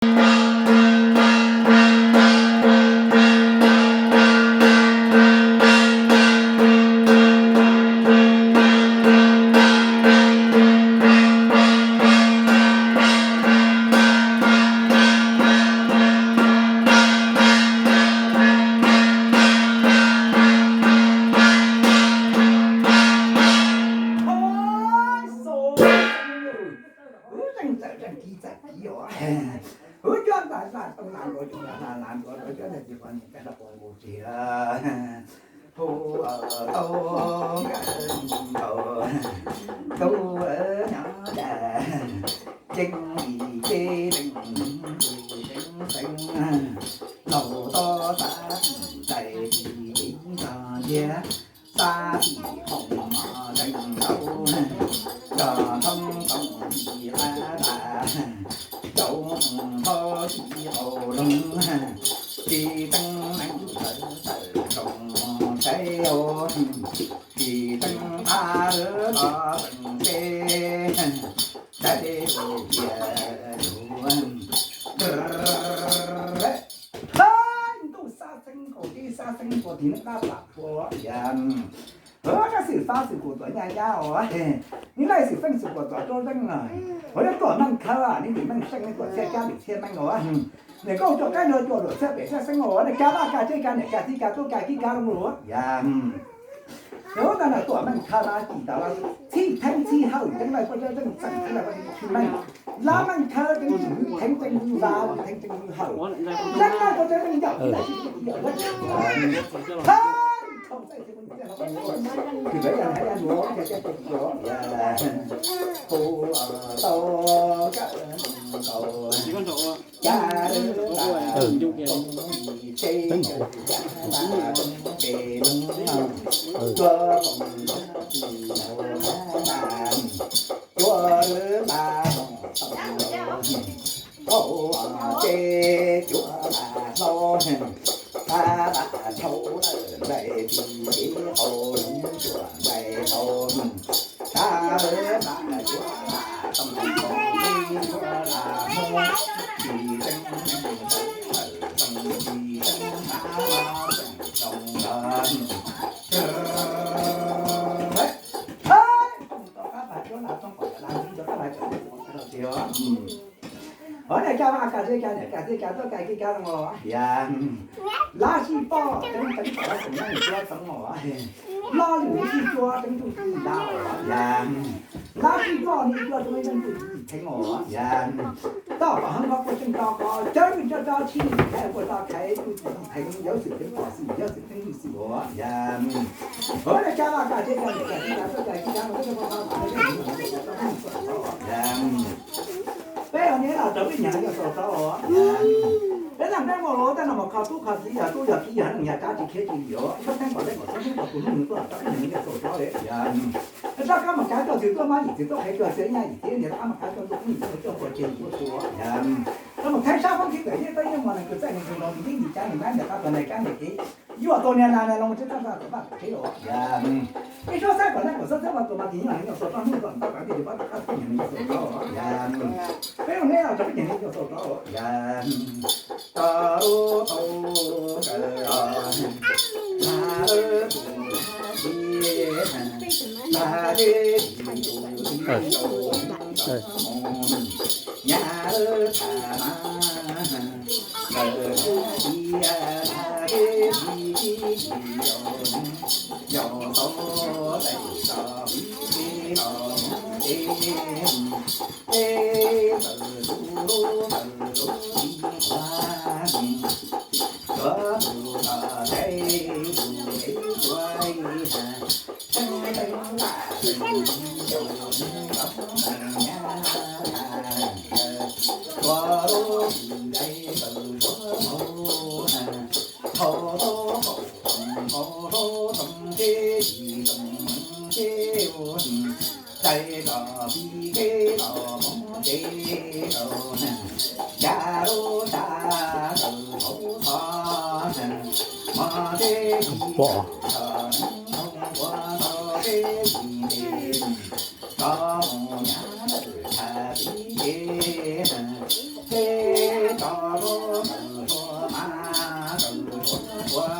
Wb zeej txawm zeej kiv txawm kiv os. Wb cuab ntas hla tau hla ntuav, cuab ntas hla hla ntuav, cuab ntas ces qhov niam tais hla pom nkaus tsev. Hu tau nkawd nkaus, tub nyob dag, ceeb li ceeb leej, ceeb xeeb, laus tos xav txais tsis ceev tog nthiab, xav tsis khoom mos zeeg tau, nrog thoob tau tsis qab tas, rau thoob tsis qau loog, tsis teeb neeg tawm tawm roos saib, tsis teeb qab los teem teb, dai cia lug. Ntuj sab xeeb nkaus, teb sab xeeb nkaus, tiv neeb dab pam phua yam. Tab sis fab xwm kuas tuam nyaj nyab os, neb laij xwm feej xwm kuas tuam rau zeej os. Ua nej tuam meej khawb, nej lwm meej seej, nej tuam txhiab kab lwm txhiab meej os. Niam nkauj cua qaib nrog cua luam txhiaj pem txhiaj xeeb os, nej kab vaj kab tsev kab niam kab txiv kab tub kab kib kab looj lus yam. Ub, ntawm no tuam meej khawb no cim tau los txhij theeb txhij hawm, teeb laij kuj tseeb txheej txheej, teeb laij kuj tseeb txheej meej, lab meej khawb teeb txheej theeb txheej lub lab, teeb txheej lub hawm, lab meej kuj tseeb txheej yam, lab txheej txheej yam, lab txheej txheej yam, lab txheej txheej yam, lab txheej txheej yam, lab txheej txheej yam, hu tau kab nkaus. Cas lwm tas koom tsev, cas tas koom pem loog, tuaj koom tsev, tuaj lwm tas koom tsev, tuaj tas hlau, tas tas dhau lawm nplaim tsis cev qau loog, tuaj nplaim qau loog, tas lwm tas tuaj tas toom tsis tuaj tas hmo, tsis teeb neeg tawm tawm toom tsis teeb qab los teem zoo los. Hov niam kab vaj kab tsev kab niam kab txiv kab tuaj kab kib kab zoo los yam. Lab sij poj teeb teeb tom lab koom nab nim cuab teeb os. Loj lwm sij cuab teeb txuj ci ntab os yam. Lab sij poj niam cuab teeb txuj ci theeb os yam. Toj tom heev qhov kuj tseem to qhov cawb nws coj cov tshij thaiv kuj to thaiv txuj ci theeb, yawg xwm teeb pom xwm, yawg xwm teeb txuj xwm os yam. Hov niam kab vaj kab tsev kab niam kab txiv kab tuaj kab kib kab zoo los, yam. Peb os niam los rau peb nyeem Yaj Saum Rov os. Peb leej peb muaj los tej no mas kho tub kho txiv, yog tub yog kiv yog neej yog tsab tsis khiav tsis yos, txhob theeb kom deb kom txhob theeb kom tus hlub nws tuaj rau peb nyeem Yaj Saum Rov li yom. Rov qab mus kav coj txiv tuaj mab yim txiv tuaj qhev coj txiv nyab yim txiv niam rov qab mus kav coj ntuj phooj ywg tuaj coj pua ceg tuaj tua yom. Rov mus theeb sab foob khib tawm yeb tau yeej mos neeg kws txaij neeg kws nkaus nws yeej yim cav nws mab ntiag qab tos nais kab ntiag kev yuam tau niag nas nais loo tsis txaj txaj tom vaj tom tsev os yom. Peb suab saib kom deb kom txhob txhiab mas tus mas tis yeej los neeg Yaj Saum Rov hnub tuaj tau kav tij tis pab tom qab txhiab nyeem neeg Yaj Saum Rov os yom. Peb ua neb los rau peb nyeem neeg Yaj Saum Rov os yom. Tau tau kaw os, hla lawm tus hla tib, hla tib tus tib tau mus, nyab lawm tham mas, lawm hla tib hla tib tib tib tib yau, yau tau tais tso pib teb los mus teb, teb tawm tus lub tawm tus tib qhuav, tuav tus tom teb tus teb tuav ib ha, tseeb teeb lam teeb yau neeg tau meej nyab, tuav lub tsis ncaim tawm suav hau, thau tau qau toom qau hlau toom teb tsis toom teb, dai los pib teb los poob teb, ya lub sab tawm hauv txhov, mov teb tsis tawm txhov, ntoo ua tau teb tsis ntes, tso mus nyab lawm txhais pib teb, teb ua